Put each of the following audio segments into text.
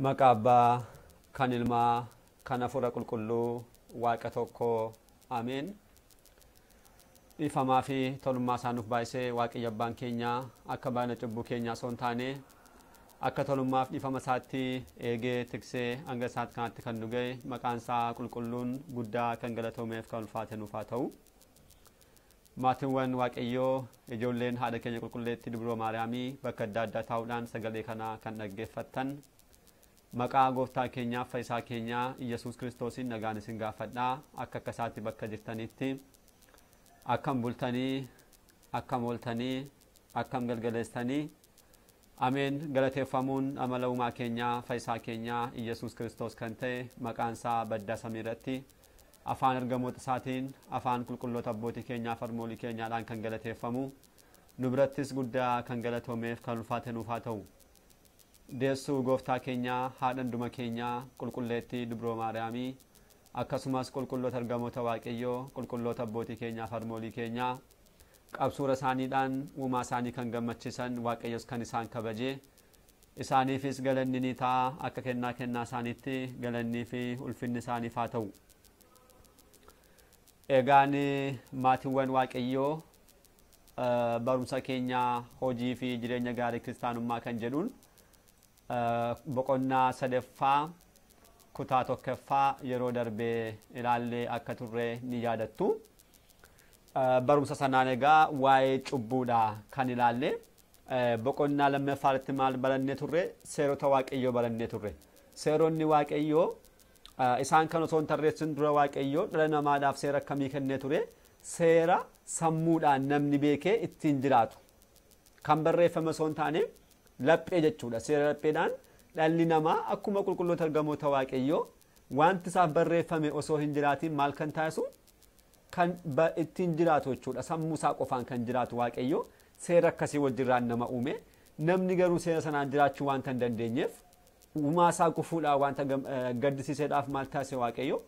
Maqaa Abbaa kan Ilmaa kan Hafuura Qulqulluu Waaqa tokko Ameen. Dhiifamaa fi tolummaa isaa nuuf baay'isee Waaqayyo Abbaan keenya akka baay'ina cubbuu keenyaa osoo hin taane akka tolummaaf dhiifama isaatti eegee tiksee hanga isaatti kanaatti kan nu ga'e maqaan isaa qulqulluun guddaa kan galatoomeef kan ulfaate nuuf haa ta'u. Maatiiwwan Waaqayyoo ijoolleen haadha keenya qulqulleettii Dubroo Maariyaamii bakka adda addaa taa'uudhaan sagalee kana kan dhaggeeffattan maqaa gooftaa keenyaaf fayyisaa keenyaa Iyyasuus Kiristoosiin nagaan isin gaafadhaa. Akka akka isaatti bakka jirtanitti akkam bultanii, akkam ooltanii, akkam galgaleessanii. Ameen. Galateeffamuun amala uumaa keenyaa fayyisaa keenyaa Iyyasuus Kiristoos kan ta'e maqaan isaa baddaa samii irratti afaan ergamoota isaatiin afaan qulqulloota abbootii keenyaa farmoolii keenyaadhaan kan galateeffamu nu birattis guddaa kan galatoomeef kan ulfaate nuuf haa ta'u. Deessuu gooftaa keenyaa haadha hunduma keenyaa qulqulleettii Dubroo Maariyaamii akkasumas qulqulloota ergamoota Waaqayyoo qulqulloota abbootii keenyaa farmoolii keenyaa qabsuura isaaniidhaan uumaa isaanii kan gammachiisan Waaqayyos kan isaan kabaje isaaniifis galanni ni ta'a. Akka kennaa kennaa isaaniitti galannii fi ulfinni isaaniif haa ta'u. Egaan maatiiwwan Waaqayyoo barumsa keenyaa hojii fi jireenya gaarii kiristaanummaa kan jedhuun boqonnaa sadaffaa kutaa tokkoffaa yeroo darbee ilaallee akka turre ni yaadattu. Barumsa sanaan egaa waa'ee cubbuudha kan ilaalle. Boqonnaa lammaffaa irratti maal barannee turre? Seerota Waaqayyoo barannee turre. Seeronni Waaqayyoo isaan kan osoo hin tarreessin dura Waaqayyoo dhala namaadhaaf seera akkamii kennee ture? Seera sammuudhaan namni beekee ittiin jiraatu. Kan barreeffame osoo hin taane laphee jechuudha. Seera lapheedhaan dhalli namaa akkuma qulqulloota ergamoota Waaqayyoo wanti isaaf barreeffame osoo hin jiraatiin maal kan taasisu? Kan ittiin jiraatu jechuudha. Sammuu isaa qofaan kan jiraatu Waaqayyoo seera akkasii wajjirraan nama uume. Namni garuu seera sanaan jiraachuu waanta hin dandeenyeef uumaa isaa gufuudhaan waanta gaddisiiseedhaaf maal taasise Waaqayyo?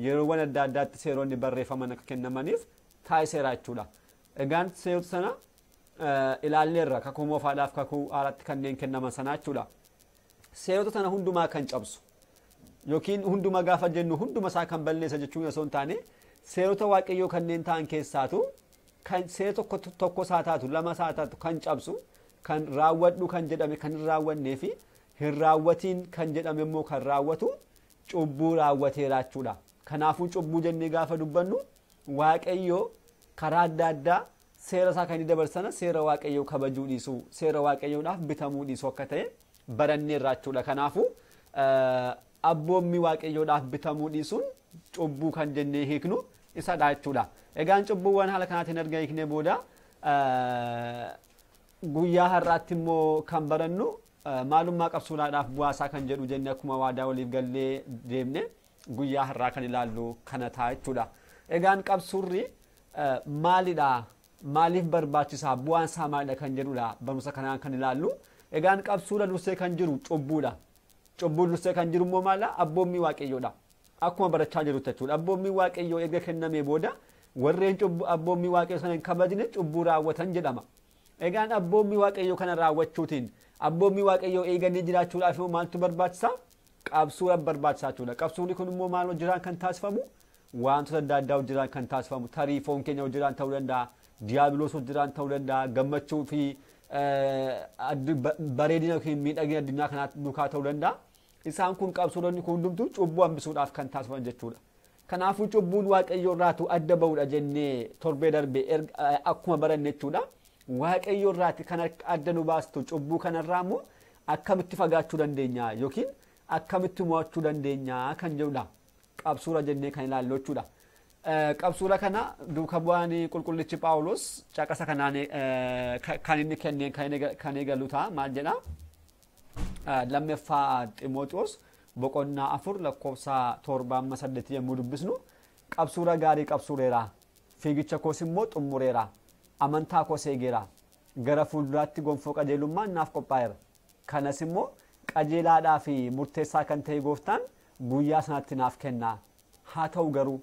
Yeroowwan adda addaatti seeronni barreeffaman akka kennamaniif taasiseera jechuudha. Egaan seerota sana ilaalleerra kakuu moofaadhaaf kakuu haaraatti kanneen kennaman sana jechuudha. Seerota sana hundumaa kan cabsu yookiin hunduma gaafa jennu hunduma isaa kan balleessa jechuun osoo hin taane seerota Waaqayyoo kanneen ta'an keessaatu kan seera tokko isaa taatu lama isaa taatu kan cabsu kan raawwadhu kan jedhame kan hin raawwannee fi hin raawwatiin kan jedhame immoo kan raawwatu cubbuu raawwateera jechuudha. Kanaafuu cubbuu jennee gaafa dubbannu Waaqayyoo karaa adda addaa seera isaa kan inni dabarsana seera Waaqayyoo kabajuu dhiisuu seera Waaqayyoodhaaf bitamuu dhiisuu akka ta'e baranneerra jechuudha. Kanaafuu abboommi Waaqayyoodhaaf bitamuu dhiisuun cubbuu kan jennee hiiknu isadha jechuudha. Egaan cubbuuwwan haala kanaatiin erga hiiknee booda guyyaa har'aatti immoo kan barannu maalummaa qabsuudhaaf bu'aa isaa kan jedhu jennee akkuma waadaa waliif gallee deemne guyyaa har'aa kan ilaallu kana ta'a jechuudha. Egaan qabsuurri maalidha? Maaliif barbaachisaa? Bu'aan isaa maalidha kan jedhudha barumsa kanaan kan ilaallu. Egaan qabsuura dursee kan jiru cubbuudha. Cubbuun dursee kan jiru immoo maalidha? Abboommii Waaqayyoodha. Akkuma barachaa jirrutti jechuudha. Abboommii Waaqayyoo erga kennamee booda warreen abboommii Waaqayyoo sana hin kabajne cubbuu raawwatan jedhama. Egaan abboommii Waaqayyoo kana raawwachuutiin abboommii Waaqayyoo eeganii jiraachuudhaaf immoo maaltu barbaachisa? Qabsuura barbaachisaa jechuudha. Qabsuurri kun immoo maal hojiraan kan taasifamu? Wantoota adda addaa hojiraan kan taasifamu. Tarii foon keenya hojiraan ta'uu danda'a. Diiyaabiloos hojiraan ta'uu danda'a. Gammachuu fi bareedina yookiin miidhagina addunyaa kanaa duukaa ta'uu danda'a. Isaan kun qabsuuronni kun hundumtuu cubbuu hambisuudhaaf kan taasifaman jechuudha. Kanaafuu cubbuun Waaqayyoo irraatu adda ba'uudha jennee torbee darbe akkuma baranne jechuudha. Waaqayyoo irraati kan adda nu baastu cubbuu kanarraa immoo akkamitti fagaachuu dandeenya yookiin akkamitti mo'achuu dandeenya kan jedhudha. Qabsuura jennee kan ilaallu jechuudha. Qabsuura kana duuka bu'aan qulqullichi Phaawulos caqasa kanaan kan inni kenneen kan eegalu ta'a. Maal jedhaa? Lammaffaa Ximooxiyoos boqonnaa 4 lakkoofsa 7-8 yommuu dubbisnu qabsuura gaarii qabsuureera, fiigicha koos immoo xumureera, amantaa koos eegeera, gara fuulduraatti gonfoo qajeelummaan naaf qophaa'eera. Kanas immoo qajeelaadhaa fi murteessaa kan ta'e gooftaan guyyaa sanatti naaf kenna. Haa ta'u garuu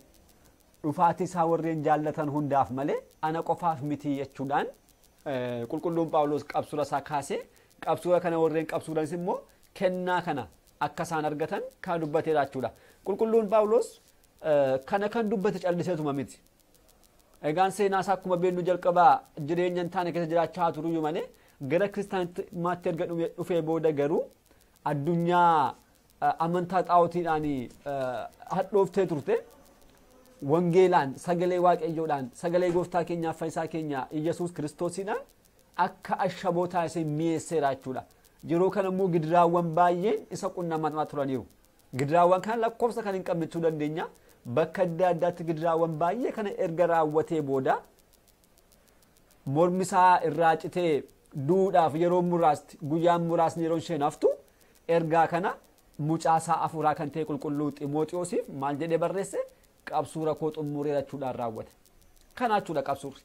dhufaatii isaa warreen jaallatan hundaaf malee ana qofaaf miti jechuudhaan qulqulluun Phaawulos qabsuura isaa kaasee qabsuura kana warreen qabsuudhaanis immoo kennaa kana akka isaan argatan kan dubbateedha jechuudha. Qulqulluun Phaawulos kana kan dubbate calliseetuma miti. Egaan seenaa isaa akkuma beeknu jalqabaa jireenya hin taane keessa jiraachaa turuyyuu malee gara kiristaanummaatti erga dhufee booda garuu addunyaa amantaa xaa'ootiidhaan hadhooftee turte wangeelaan sagalee waaqayyoodhaan sagalee gooftaa keenyaaf fayyisaa keenya Iyyasuus kiristoosiidhaan akka ashaboo taasisee mi'eesseera jechuudha. Yeroo kana immoo gidiraawwan baay'een isa qunnamaa turaniiru. Gidiraawwan kana lakkoofsa kan hin qabne jechuu dandeenya. Bakka adda addaatti gidiraawwan baay'ee kana erga raawwatee booda mormi isaa irraa citee duudhaaf yeroo muraasti guyyaan muraasni yeroo isheen haftu ergaa kana mucaasaa afuuraa kan ta'e qulqulluu Ximooxiyoosiif maal jedhee barreesse qabsuura koo xumureera jechuudhaan raawwate. Kana jechuudha qabsuurri.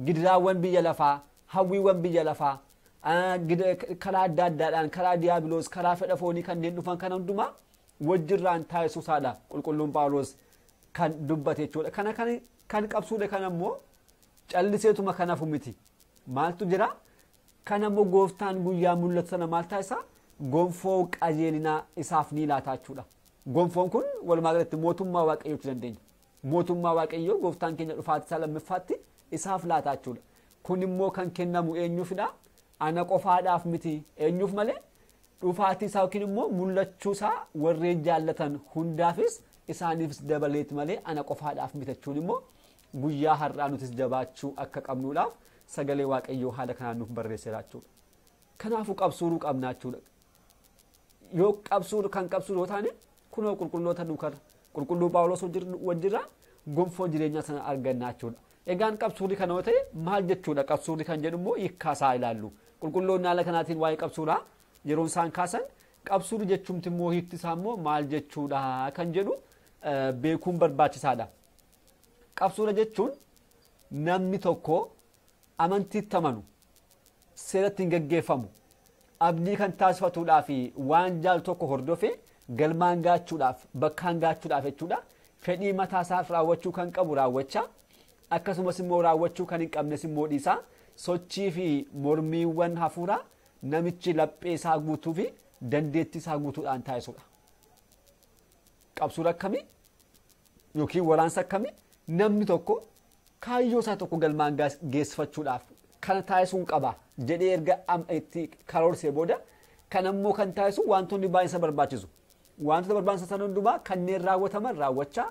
Gidiraawwan biyya lafaa, hawwiiwwan biyya lafaa, karaa adda addaadhaan, karaa diiyaabiloos, karaa fedha foonii kanneen dhufan kana hundumaa wajjirraan taasisuusaadha qulqulluun Phaawulos kan dubbate jechuudha. Kana kan qabsuudha kana immoo calliseetuma kanafu miti. Maaltu jira? Kana immoo gooftaan guyyaa mul'atu sana maal taasisa? Gonfoo qajeelinaa isaaf ni laata jechuudha. Gonfoon kun walumaa galatti mootummaa waaqayyoo jechuu dandeenya. Mootummaa waaqayyoo gooftaan keenya dhufaatii isaa lammaffaatti isaaf laata jechuudha. Kun immoo kan kennamu eenyuufidha? Ana qofaadhaaf miti. Eenyuuf malee? Dhufaatii isaa yookiin immoo mul'achuu isaa warreen jaallatan hundaafis isaaniifis dabaleeti malee ana qofaadhaaf miti jechuun immoo guyyaa har'aa nutis jabaachuu akka qabnuudhaaf sagalee waaqayyoo haala kanaan nuuf barreesseera jechuudha. Kanaafuu qabsuuruu qabna jechuudha. Yoo qabsuur kan qabsuur yoo taane kunoo qulqulloota duukarra qulqulluu Phaawulos wajjirraa gonfoo jireenyaa sana arganna jechuudha. Egaan qabsuurri kana yoo ta'e maal jechuudha qabsuurri kan jedhu immoo hiikkaasaa ilaallu. Qulqulloonni haala kanaatiin waa'ee qabsuuraa yeroo isaan kaasan qabsuurri jechuumti immoo hiikti isaa immoo maal jechuudha kan jedhu beekuun barbaachisaadha. Qabsuura jechuun namni tokko amantiitti amanu seeratti hin gaggeeffamu abdii kan taasifatuudhaa fi waan jaalu tokko hordofee galmaan gaachuudhaaf bakkaan gaachuudhaaf jechuudha. Fedhii mataa isaaf raawwachuu kan qabu raawwachaa akkasumas immoo raawwachuu kan hin qabnes immoo dhiisaa sochii fi mormiiwwan hafuuraa namichi laphee isaa guutuu fi dandeettii isaa guutuudhaan taasisudha. Qabsuura akkamii yookiin waraansa akkamii namni tokko kaayyoo isaa tokko galmaan geessifachuudhaaf kana taasisuun qaba jedhee erga itti karoorsee booda kan ammoo kan taasisu wantoonni baay'een isa barbaachisu. Wantoota barbaachisan sana hundumaa kanneen raawwataman raawwachaa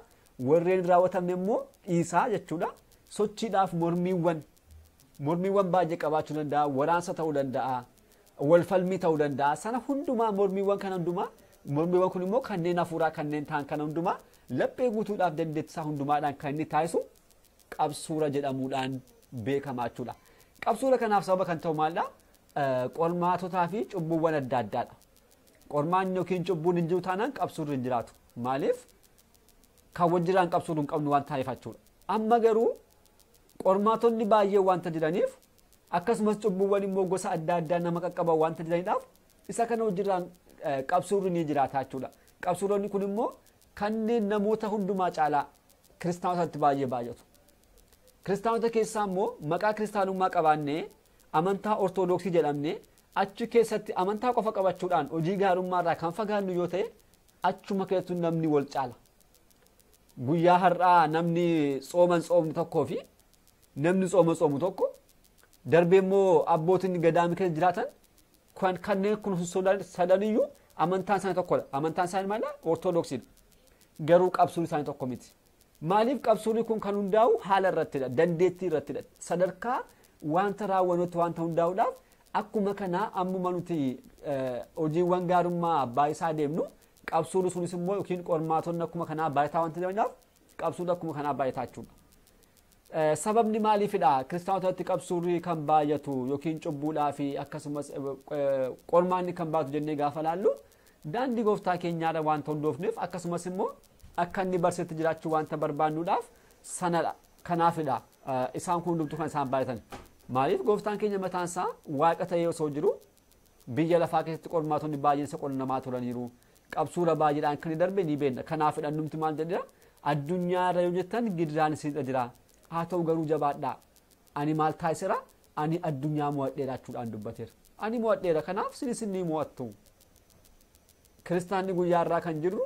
warreen raawwatamne immoo dhiisaa jechuudha. Sochiidhaaf mormiiwwan baay'ee qabaachuu danda'a, waraansa ta'uu danda'a, walfalmii ta'uu danda'a. Sana hundumaa mormiiwwan kana hundumaa mormiiwwan kun immoo kanneen hafuuraa kanneen ta'an kana hundumaa laphee guutuudhaaf dandeettii isaa hundumaadhaan kan inni taasisu qabsuura jedhamuudhaan beekamaa jechuudha. Qabsuura kanaaf sababa kan ta'u maalidha? Qormaatotaa fi cubbuuwwan adda addaadha. Qormaanni yookiin cubbuun hin jiru taanaan qabsuurri hin jiraatu. Maaliif? Kan wajjiraan qabsuurri hin qabnu waan ta'eef jechuudha. Amma garuu qormaatonni baay'ee waanta jiraniif akkasumas cubbuuwwan immoo gosa adda addaa nama qaqqaban waanta jiraniidhaaf isa kana wajjiraan qabsuurri ni jiraata jechuudha. Qabsuuronni kun immoo kanneen namoota hundumaa caalaa kiristaanotatti baay'ee baay'atu. Kiristaanota keessaa immoo maqaa kiristaanummaa qabaannee amantaa ortodoksii jedhamnee achi keessatti amantaa qofa qabachuudhaan hojii gaarummaarraa kan fagaannu yoo ta'e achuma keessattuu namni wal caala. Guyyaa har'aa namni tsooman tsoomni tokkoo fi namni tsooma tsoomu tokko darbee immoo abbootiin gadaamii keessa jiraatan kanneen kun sadaniyyuu amantaan isaanii tokkodha. Amantaan isaanii maalidha? Ortodoksiidha. Garuu qabsuun isaanii tokko miti. Maaliif qabsuun kun kan hundaa'u haala irrattidha, dandeettii irrattidha. Sadarkaa wanta raawwannutti wanta hundaa'uudhaaf akkuma kanaa ammuma nuti hojiiwwan gaarummaa baay'isaa deemnu qabsuun sunis immoo yookiin qormaatonni akkuma kanaa baay'ataa wanta deemaniidhaaf qabsuun akkuma kanaa baay'ataa jechuudha. Sababni maaliifidha? Kiristaanotatti qabsuurri kan baay'atu yookiin cubbuudhaa fi akkasumas qormaanni kan baay'atu jennee gaafa laallu daandii gooftaa keenyaadha wanta hundoofneef akkasumas immoo akka inni barseetti jiraachuu wanta barbaannuudhaaf sanadha. Kanaafidha isaan kun hundumtuu kan isaan baay'atan. Maaliif gooftaan keenya mataan isaa waaqa ta'ee osoo jiru biyya lafaa keessatti qormaatonni baay'een isa qonnamaa turaniiru. Qabsuura baay'eedhaan kan darbe ni beekna. Kanaafidha numti maal jedhedha? Addunyaarra yoo jettan gidiraan isinirra jira. Haa ta'u garuu jabaadhaa. Ani maal taasiseera? Ani addunyaa mo'adheera jechuudhaan dubbateera. Ani mo'adheera kanaaf isinis ni mo'attu. Kiristaanni guyyaa irraa kan jirru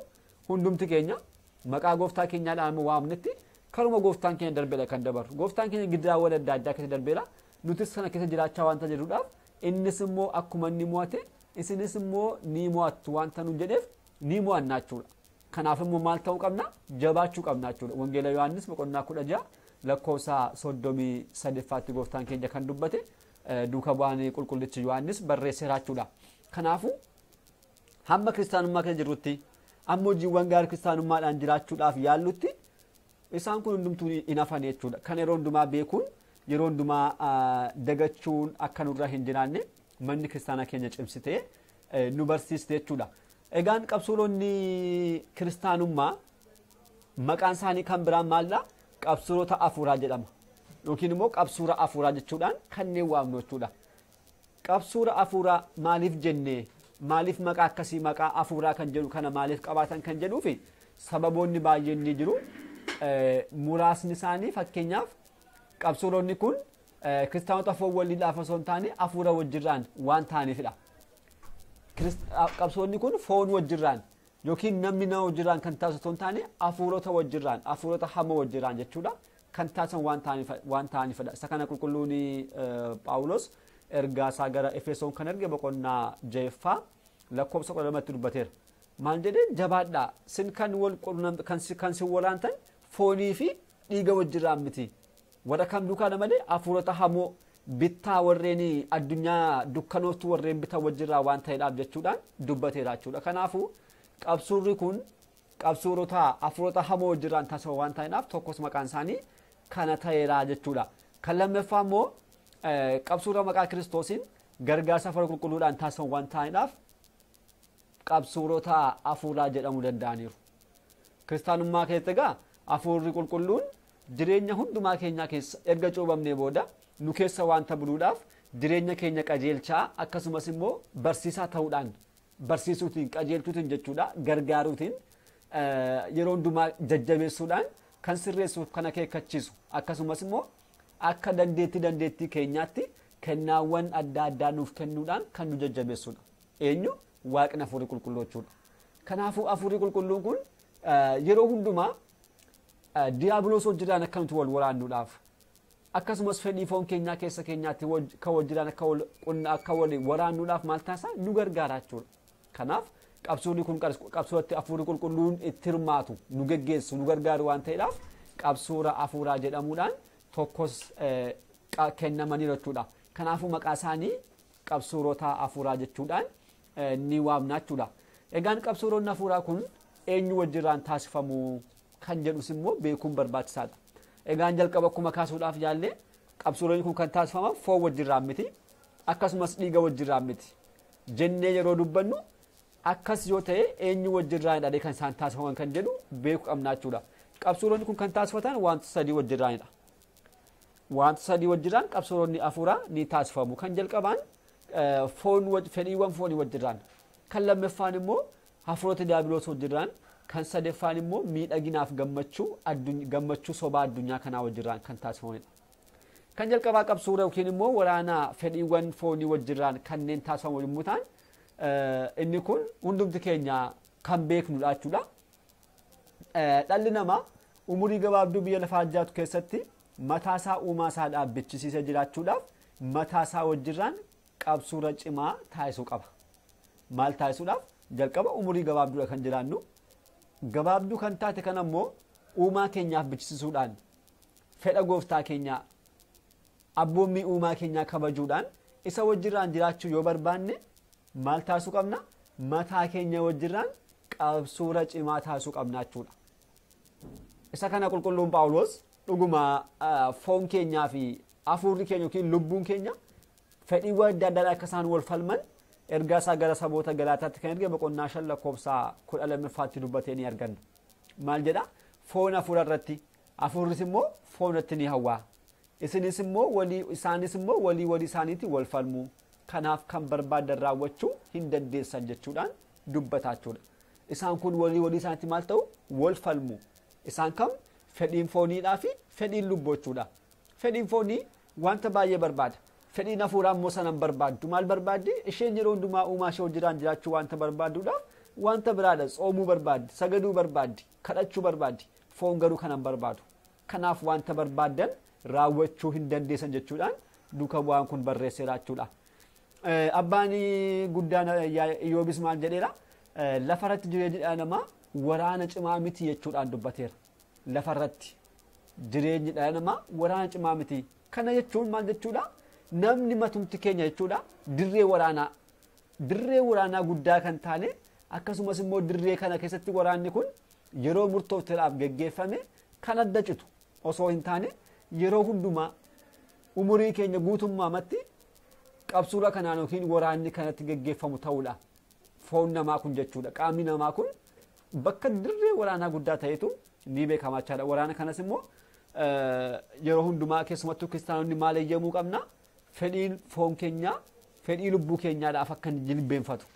hundumti keenya maqaa gooftaa keenyaadhaan waamnetti karuma gooftaan keenya darbeedha kan dabarru. Gooftaan keenya gidiraawwan adda addaa keessa darbeera. Nutis sana keessa jiraachaa waanta jirruudhaaf innis immoo akkuma inni mo'ate isinis immoo ni mo'attu waanta nu jedheef ni mo'anna jechuudha. Kanaaf immoo maal ta'uu qabna? Jabaachuu qabna jechuudha. Wangeela Yohaannis boqonnaa 16 lakkoofsa 33ffaatti gooftaan keenya kan dubbate duuka bu'aan qulqullichi Yohaannis barreesseera jechuudha. Kanaafuu hamma kiristaanummaa keessa jirrutti amma hojiiwwan gaarii kiristaanummaadhaan jiraachuudhaaf yaallutti isaan kun hundumtuu hin hafan jechuudha. Kan yeroo hundumaa beekuun yeroo hundumaa dagachuun akka nurra hin jiraanne manni kiristaanaa keenya cimsitee nu barsiiste jechuudha. Egaan qabsuuronni kiristaanummaa maqaan isaanii kan biraan maalidha? Qabsuurota afuuraa jedhama. Yookiin immoo qabsuura afuuraa jechuudhaan kanneen waamnu jechuudha. Qabsuura afuuraa maaliif jennee maaliif maqaa akkasii maqaa afuuraa kan jedhu kana maaliif qabaatan kan jedhuufi sababoonni baay'een ni jiru. Muraasni isaanii fakkeenyaaf qabsuuronni kun kiristaanota foon waliidhaaf osoo hin taane afuura wajjirraan waan ta'aniifidha. Qabsoonni kun foon wajjirraan yookiin namni nama wajjirraan kan taasisu osoo hin taane afuurota wajjirraan afuurota hamoo wajjirraan jechuudha kan taasisan waan ta'aniifidha. Isa kana qulqulluun Phaawulos ergaa isaa gara Efesoon kan erge boqonnaa 6 lakkoofsa 12tti dubbateera. Maal jedhee jabaadhaa sin kan wal kan sin waraantan foonii fi dhiiga wajjirraan miti. Warra kam duukaadha malee afuurota hamoo bittaa warreen addunyaa dukkanootu warreen bitaa wajjirraa waan ta'eedhaaf jechuudhaan dubbateera jechuudha. Kanaafuu qabsuurri kun qabsuurota afuurota hamoo wajjirraan taasifamu waan ta'eedhaaf tokkos maqaan isaanii kana ta'eera jechuudha. Kan lammaffaa immoo qabsuura maqaa Kiristoosiin gargaarsa hafuura qulqulluudhaan taasifamu waan ta'eedhaaf qabsuurota afuuraa jedhamuu danda'aniiru. Kiristaanummaa keessatti egaa hafuurri qulqulluun jireenya hundumaa keenyaa keessa erga cuuphamnee booda nu keessa waanta buluudhaaf jireenya keenya qajeelchaa akkasumas immoo barsiisaa ta'uudhaan barsiisuutiin qajeelchuutiin jechuudha gargaaruutiin yeroo hundumaa jajjabeessuudhaan kan sirreessuuf kan akeekkachiisu akkasumas immoo akka dandeettii keenyaatti kennaawwan adda addaa nuuf kennuudhaan kan nu jajjabeessudha. Eenyu? Waaqni hafuurri qulqulluu jechuudha. Kanaafuu hafuurri qulqulluun kun yeroo hundumaa diiyaabiloos wajjirraan akka nuti wal waraannuudhaaf akkasumas fedhii foon keenyaa keessa keenyaatti kan wajjirraan akka wal waraannuudhaaf maal taasisa nu gargaara jechuudha. Kanaaf qabsuurri kun qabsuuratti hafuurri qulqulluun itti hirmaatu nu geggeessu nu gargaaru waan ta'eedhaaf qabsuura hafuuraa jedhamuudhaan tokkos kennamaniiru jechuudha. Kanaafuu maqaa isaanii qabsuurota hafuuraa jechuudhaan ni waamna jechuudha. Egaan qabsuuronni hafuuraa kun eenyu wajjirraan taasifamu kan jedhus immoo beekuun barbaachisaadha. Egaan jalqaba akkuma kaasuudhaaf yaallee qabsuuronni kun kan taasifaman foon wajjirraan miti akkasumas dhiiga wajjirraan miti jennee yeroo dubbannu akkas yoo ta'e eenyu wajjirraanidha kan isaan taasifaman kan jedhu beekuu qabna jechuudha. Qabsuuronni kun kan taasifatan wantoota sadii wajjirraanidha. Wantoota sadii wajjirraan qabsuuronni hafuuraa ni taasifamu. Kan jalqabaan fedhiiwwan foonii wajjirraan, kan lammaffaan immoo hafuurota diiyaabiloos wajjirraan, kan sadaffaan immoo miidhaginaaf gammachuu sobaa addunyaa kanaa wajjirraan kan taasifamanidha. Kan jalqabaa qabsuura yookiin immoo waraana fedhiiwwan foonii wajjirraan kanneen taasifamu yommuu ta'an inni kun hundumti keenya kan beeknudha jechuudha. Dhalli namaa umurii gabaabduu biyya lafaa jiraatu keessatti mataasaa uumaa isaa dhaabbachisiisee jiraachuudhaaf mataasaa wajjirraan qabsuura cimaa taasisuu qaba. Maal taasisuudhaaf? Jalqaba umurii gabaabduudha kan jiraannu. Gabaabduu kan taate kan ammoo uumaa keenyaaf bichisiisuudhaan fedha gooftaa keenyaa abboommii uumaa keenyaa kabajuudhaan isa wajjirraan jiraachuu yoo barbaanne maal taasisuu qabna? Mataa keenya wajjirraan qabsuura cimaa taasisuu qabna jechuudha. Isa kana qulqulluun Phaawulos dhuguma foon keenyaa fi hafuurri keenya yookiin lubbuun keenya fedhiiwwan adda addaa akka isaan wal falman ergaa isaa gara saboota Galaataatti kan erge boqonnaa 5 lakkoofsa 12ffaatti dubbatee ni arganna. Maal jedha? Foon hafuura irratti hafuurris immoo foon irratti ni hawwaa. Isinis immoo walii isaanis immoo walii walii isaaniitti wal falmu. Kanaaf kan barbaadan raawwachuu hin dandeessan jechuudhaan dubbataa jechuudha. Isaan kun walii walii isaaniitti maal ta'u? Wal falmu. Isaan kam? Fedhiin fooniidhaa fi fedhiin lubbuu jechuudha. Fedhiin foonii wanta baay'ee barbaada. Fedhiin hafuuraa immoo sana hin barbaaddu. Maal barbaaddi? Isheen yeroo hundumaa uumaa ishee wajjiraan jiraachuu wanta barbaadduudhaaf wanta biraadha. Tsoomuu barbaaddi, sagaduu barbaaddi, kadhachuu barbaaddi. Foon garuu kanan barbaadu. Kanaaf wanta barbaaddan raawwachuu hin dandeessan jechuudhaan duuka bu'aan kun barreesseera jechuudha. Abbaan guddaan Iyyoobis maal jedheera? Lafarratti jireenyi dhala namaa waraana cimaa miti jechuudhaan dubbateera. Lafarratti jireenyi dhala namaa waraana cimaa miti. Kana jechuun maal jechuudha? Namni matumti keenya jechuudha dirree waraanaa. Dirree waraanaa guddaa kan taane akkasumas immoo dirree kana keessatti waraanni kun yeroo murtoofteedhaaf geggeeffame kan adda citu osoo hin taane yeroo hundumaa umurii keenya guutummaamatti qabsuura kanaan yookiin waraanni kanatti geggeeffamu ta'uudha. Foon namaa kun jechuudha. Qaamni namaa kun bakka dirree waraanaa guddaa ta'etu ni beekama jechaadha. Waraana kanas immoo yeroo hundumaa keessumattuu kiristaanonni maal eeyyamuu qabna? Fedhiin foon keenyaa fedhii lubbuu keenyaadhaaf akka inni jilbeenfatu.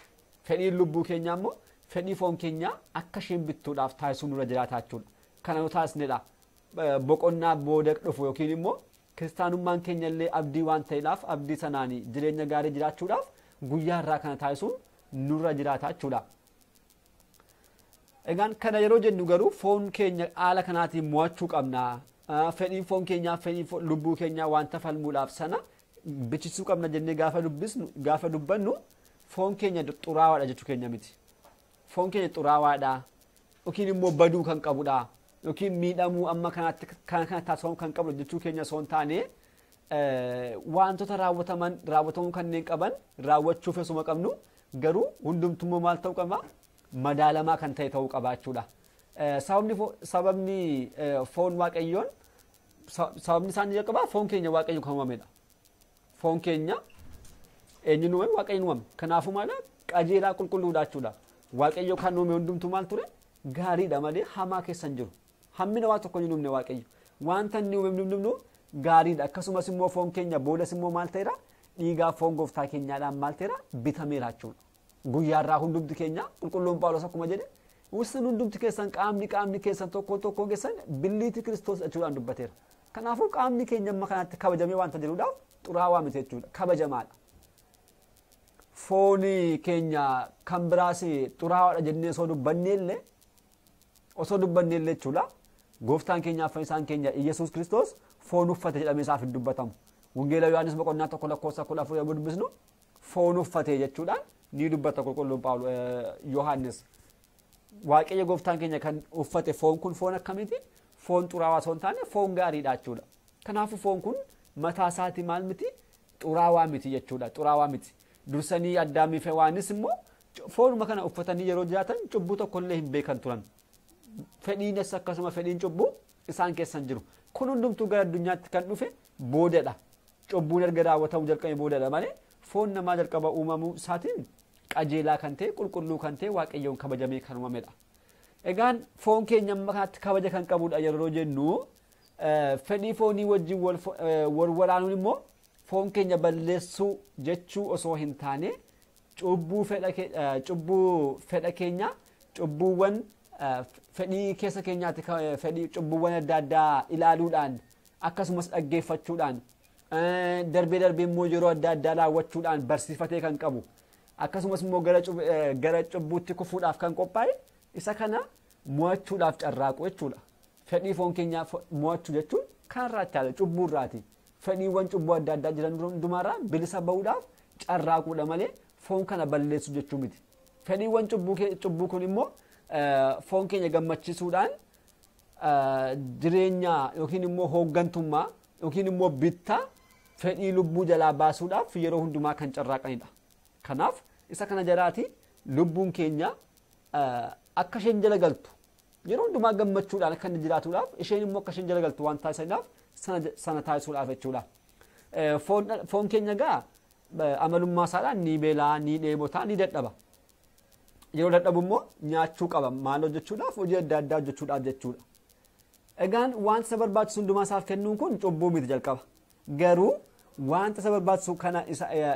Fedhiin lubbuu keenyaa immoo fedhii foon keenyaa akka isheen bittuudhaaf taasisuu nurra jiraata jechuudha. Kana yoo taasisnedha boqonnaa booda dhufu yookiin immoo kiristaanummaan keenya illee abdii waan ta'eedhaaf abdii sanaan jireenya gaarii jiraachuudhaaf guyyaa irraa kana taasisuun nurra jiraata jechuudha. Egaan kana yeroo jennu garuu foon keenya haala kanaatiin mo'achuu qabna. Fedhiin foon keenyaa fedhii lubbuu keenyaa wanta falmuudhaaf sana bichisuu qabna jennee gaafa dubbannu foon keenya xuraawaadha jechuu keenya miti. Foon keenya xuraawaadha yookiin immoo baduu kan qabudha yookiin miidhamuu amma kanaatti kana kana taasifamuu kan qabudha jechuu keenya osoo hin taane wantoota raawwatamuu kanneen qaban raawwachuuf osuma qabnu garuu hundumtummoo maal ta'uu qaba? Madaalamaa kan ta'e ta'uu qaba jechuudha. Sababni foon waaqayyoon sababni isaan jalqabaa foon keenya waaqayyoon kan uumamedha. Foon keenya eenyuun uumame? Waaqayyoon uumame. Kanaafuu maal qajeelaa qulqulluudha jechuudha. Waaqayyo kan uume hundumtuu maal ture? Gaariidha malee hamaa keessa hin jiru. Hammina waa tokko hin uumne waaqayyo. Wanta inni uume hundumtuu gaariidha. Akkasumas immoo foon keenya boodas immoo maal ta'eera? Dhiigaa foon gooftaa keenyaadhaan maal ta'eera? Bitameera jechuudha. Guyyaarraa hundumti keenya qulqulluun Phaawulos akkuma jedhe isin hundumti keessan qaamni keessan tokko tokko keessan billiitii Kiristoos jechuudhaan dubbateera. Kanaafuu qaamni keenya amma kanatti kabajamee wanta jiruudhaaf xuraawaa miti jechuudha. Kabajamaadha. Fooni keenya kan biraas xuraawaadha jennee osoo dubbanneellee jechuudha. Gooftaan keenya fayyisaan keenya Iyyasuus Kiristoos foon uffate jedhamee isaaf hin dubbatamu. Wangeela Yohaannis boqonnaa 1 lakkoofsa 14 yommuu dubbisnu foon uffate jechuudhaan ni dubbata qulqulluun Yohaannis. Waaqayyo gooftaan keenya kan uffate foon kun foon akkamiiti? Foon xuraawaa osoo hin taane foon gaariidha jechuudha. Kanaafuu foon kun mataa isaatii maal miti? Xuraawaa miti jechuudha. Xuraawaa miti. Dursanii Addaamii fi Hewaanis immoo foonuma kana uffatanii yeroo jiraatan cubbuu tokkollee hin beekan turan. Fedhiinis akkasuma fedhiin cubbuu isaan keessa hin jiru. Kun hundumtuu gara addunyaatti kan dhufe boodadha. Cubbuun erga raawwatamuu jalqabe boodadha malee foon namaa jalqaba uumamuu isaatiin qajeelaa kan ta'e qulqulluu kan ta'e waaqayyoon kabajamee kan uumamedha. Egaan foon keenya amma kanatti kabaja kan qabudha yeroo jennu fedhii foonii wajjin wal waraanuun immoo foon keenya balleessuu jechuu osoo hin taane cubbuu fedha keenya cubbuuwwan fedhii keessa keenyaatti fedhii cubbuuwwan adda addaa ilaaluudhaan akkasumas dhaggeeffachuudhaan darbee darbee immoo yeroo adda addaa raawwachuudhaan barsiifatee kan qabu akkasumas immoo gara cubbuutti kufuudhaaf kan qophaa'e isa kana mo'achuudhaaf carraaqu jechuudha. Fedhii foon keenyaa mo'achuu jechuun kanarraa jechaadha, cubbuurraati. Fedhiiwwan cubbuu adda addaa jiran hundumaarraa bilisa bahuudhaaf carraaquudha malee foon kana balleessuu jechuu miti. Fedhiiwwan cubbuu kun immoo foon keenya gammachiisuudhaan jireenya yookiin immoo hooggantummaa yookiin immoo bittaa fedhii lubbuu jalaa baasuudhaaf yeroo hundumaa kan carraaqanidha. Kanaaf isa kana jalaati lubbuun keenya akka isheen jala galtu yeroo hundumaa gammachuudhaan akka inni jiraatuudhaaf isheen immoo akka isheen jala galtu waan taasisaniidhaaf sana taasisuudhaaf jechuudha. Foon keenya gaa amalummaa isaadhaan ni beelaa, ni dheebotaa, ni dadhaba. Yeroo dadhabu immoo nyaachuu qaba. Maal hojjechuudhaaf? Hojii adda addaa hojjechuudhaaf jechuudha. Egaan wanta isa barbaachisu hundumaa isaaf kennuun kun cubbuu miti jalqaba. Garuu wanta isa barbaachisu kana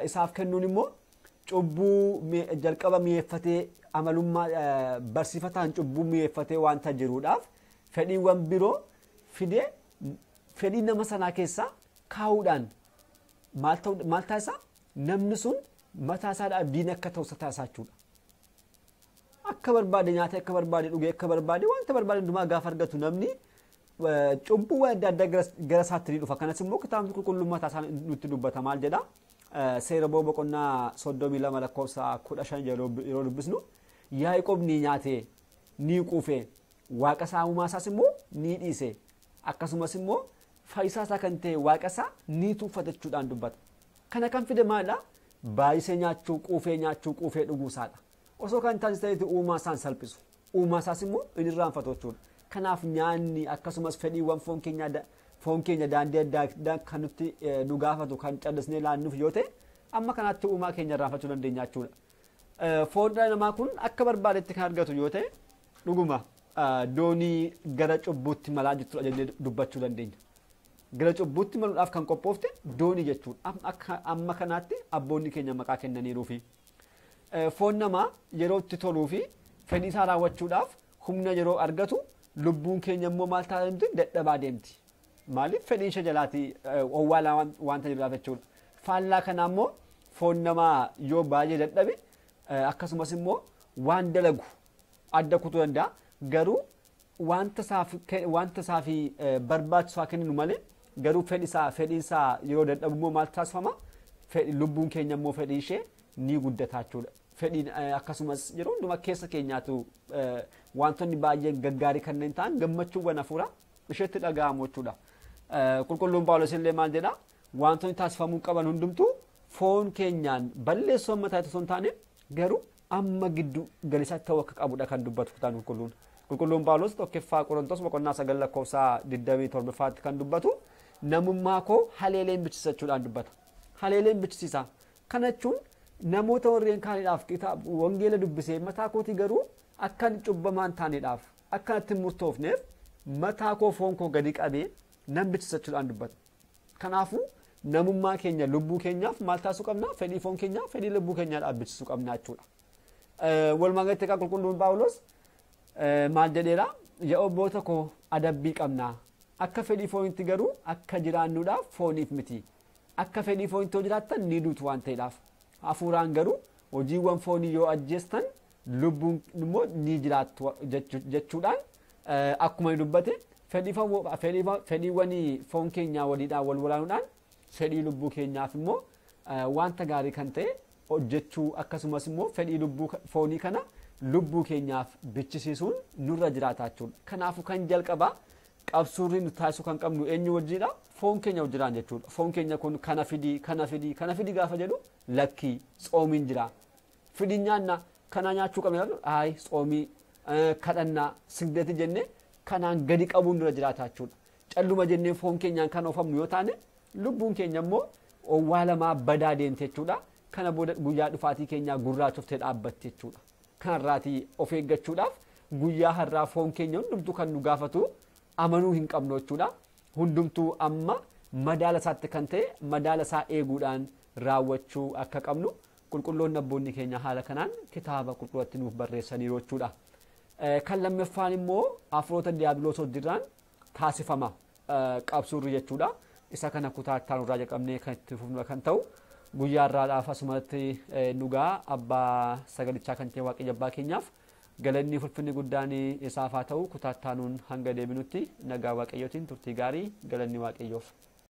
isaaf kennuun immoo cubbuu jalqaba mi'eeffatee amalummaa barsiifataan cubbuu mi'eeffatee wanta jiruudhaaf fedhiiwwan biroo fidee fedhii nama sanaa keessaa kaa'uudhaan maal taasisa? Namni sun mataa isaadhaaf diina akka ta'u isa taasisa jechuudha. Akka barbaade nyaatee, akka barbaade dhugee, akka barbaade wanta barbaade hundumaa gaafa argatu namni cubbuu adda addaa gara isaatti ni dhufa. Kanas immoo kitaabni qulqulluun mataa isaa nutti dubbata. Maal jedha? Seera ba'uu boqonnaa 32 lakkoofsa 15 yeroo dubbisnu, Yaaqoob ni nyaate, ni quufe, waaqa isaa uumaa isaas immoo ni dhiise, akkasumas immoo fayyisaa isaa kan ta'e waaqa isaa ni tuffate jechuudhaan dubbata. Kana kan fide maalidha? Baay'isee nyaachuu, quufee nyaachuu, quufee dhuguu isaadha. Osoo kan taasisanitti uumaa isaan salphisu, uumaa isaas immoo inni irraanfatu jechuudha. Kanaaf nyaanni akkasumas fedhiiwwan foon keenya daandii adda addaa kan nutti nu gaafatu kan callisnee laannuuf yoo ta'e, amma kanaatti uumaa keenya irraanfachuu dandeenya jechuudha. Foon dhala namaa kun akka barbaadetti kan argatu yoo ta'e, dhuguma doonii gara cubbuutti malaa jirtudha jennee dubbachuu dandeenya. Gara cubbuutti maluudhaaf kan qophoofte doonii jechuudha. Amma kanaatti abboonni keenya maqaa kennaniiruufi. Foon namaa yeroo itti toluu fi fedhii isaa raawwachuudhaaf humna yeroo argatu, lubbuun keenya immoo maal ta'a deemti? Dadhabaa deemti. Maaliif? Fedhiin ishee jalaati owwaalaa wanta jirraaf jechuudha. Faallaa kanaa immoo foon namaa yoo baay'ee dadhabe, akkasumas immoo waan dalagu adda kutuu danda'a. Garuu wanta isaaf barbaachisu kenninu malee, garuu fedhiin isaa yeroo dadhabu immoo maal taasifama? Lubbuun keenya immoo fedhiin ishee ni guddata jechuudha. Fedhiin akkasumas yeroo hundumaa keessa keenyaatu wantoonni baay'een gaggaarii kanneen ta'an, gammachuuwwan hafuuraa isheetti dhaga'amu jechuudha. Qulqulluun Phaawulos illee maal jedhaa? Wantoonni taasifamuu qaban hundumtuu foon keenyaan balleessuu amma taate osoo hin taane, garuu amma giddu galisaatti ta'uu akka qabudha kan dubbatu kutaan qulqulluun. Qulqulluun Phaawulos 1ffaa Qorontos boqonnaa 9 lakkoofsa 27ffaatti kan dubbatu, namummaa koo haleeleen bichisiisachuudhaan dubbata. Haleeleen bichisiisa. Kana jechuun namoota warreen kaaniidhaaf wangeela dubbisee, mataa kootii garuu akkan cubbamaan taaneedhaaf, akka natti hin murtoofneef, mataa koo foon koo gadi qabee nan bichisiisachuudhaan dubbata. Kanaafuu namummaa keenya lubbuu keenyaaf maal taasisuu qabna? Fedhii foon keenyaa fedhii lubbuu keenyaa dhaabbachisuu qabna jechuudha. Walumaa galatti egaa qulqulluun Phaawulos maal jedheera? Yaa obboota koo, adabbii qabna. Akka fedhii foonitti garuu akka jiraannuudhaaf fooniif miti. Akka fedhii foonitti yoo jiraattan ni duutu waan ta'eedhaaf. Hafuuraan garuu hojiiwwan foonii yoo ajjeestan lubbuun immoo ni jiraattu jechuudhaan akkuma inni dubbate, fedhiiwwan foon keenyaa waliidhaan wal waraanuudhaan fedhii lubbuu keenyaaf immoo wanta gaarii kan ta'e hojjechuu, akkasumas immoo fedhii lubbuu foonii kana lubbuu keenyaaf bichisiisuun nurra jiraata jechuudha. Kanaafuu kan jalqabaa qabsuurri nu taasisuu kan qabnu eenyu wajjidha? Foon keenya wajjiraan jechuudha. Foon keenya kun kana fidii, kana fidii, kana fidii gaafa jedhu, lakkii, tsoomiin jira. Fidii nyaanna kana nyaachuu qabna, hayi, tsoomii, kadhannaa, sigdeeti jennee kanaan gadi qabuun nurra jiraata jechuudha. Calluma jennee foon keenyaan kan oofamnu yoo taane, lubbuun keenya immoo owwaalamaa badaa deemte jechuudha. Kana booda guyyaa dhufaatii keenyaa gurraachoftee dhaabbatti jechuudha. Kanarraatii of eeggachuudhaaf guyyaa har'aa foon keenya hundumtuu kan nu gaafatu amanuu hin qabnu jechuudha. Hundumtuu amma madaala isaatti kan ta'e madaala isaa eeguudhaan raawwachuu akka qabnu qulqulloonni abboonni keenya haala kanaan kitaaba qulqulluutti nuuf barreessaniiru jechuudha. Kan lammaffaan immoo hafuurota diiyaabiloos hojirraan taasifama qabsuurri jechuudha. Isa kana kutaa itti jalqabnee kan itti fufnu kan ta'u, guyyaa har'aadhaaf asumatti nugaa. Abbaa sagalichaa kan ta'e Waaqayyo abbaa keenyaaf galanni ulfinni guddaan isaaf haa ta'u. Kutaa itti hanga deebinutti nagaa Waaqayyootiin turtii gaarii, galanni Waaqayyoof.